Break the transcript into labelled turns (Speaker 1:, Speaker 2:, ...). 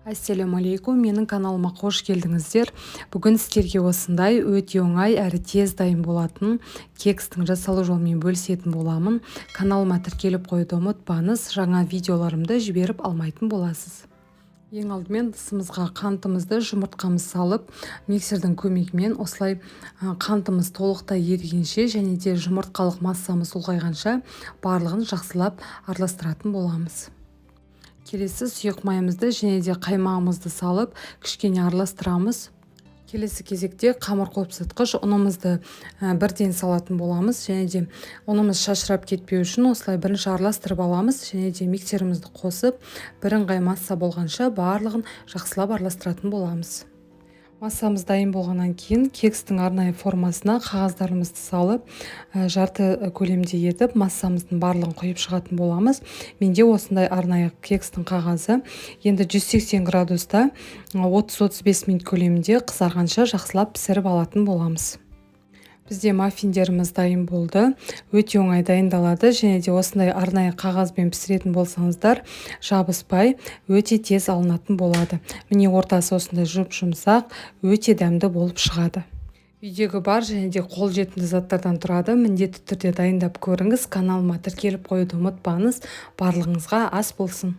Speaker 1: Ассалаумағалейкум, менің каналыма қош келдіңіздер. Бүгін сіздерге осындай өте оңай әрі тез дайын болатын кекстің жасалу жолымен бөлісетін боламын. Каналыма тіркеліп қоюды ұмытпаңыз, жаңа видеоларымды жіберіп алмайтын боласыз. Ең алдымен ыдысымызға қантымызды, жұмыртқамыз салып, миксердің көмегімен осылай қантымыз толықтай ерігенше және де жұмыртқалық массамыз ұлғайғанша барлығын жақсылап араластыратын боламыз. Келесі сұйық майымызды және де қаймағымызды салып, кішкене араластырамыз. Келесі кезекте қамыр қопсытқыш ұнымызды бірден салатын боламыз және де ұнымыз шашырап кетпеу үшін осылай бірінші араластырып аламыз және де миксерімізді қосып, бірыңғай масса болғанша барлығын жақсылап араластыратын боламыз. Массамыз дайын болғаннан кейін кекстің арнайы формасына қағаздарымызды салып, жарты көлемде етіп массамыздың барлығын құйып шығатын боламыз. Менде осындай арнайы кекстің қағазы. Енді 180 градуста 30-35 минут көлемінде қызарғанша жақсылап пісіріп алатын боламыз. Бізде маффиндеріміз дайын болды. Өте оңай дайындалады және де осындай арнайы қағазбен пісіретін болсаңыздар, жабыспай, өте тез алынатын болады. Міне, ортасы осындай жұп-жұмсақ, өте дәмді болып шығады. Үйдегі бар және де қолжетімді заттардан тұрады. Міндетті түрде дайындап көріңіз. Каналыма тіркеліп қоюды ұмытпаңыз. Барлығыңызға ас болсын.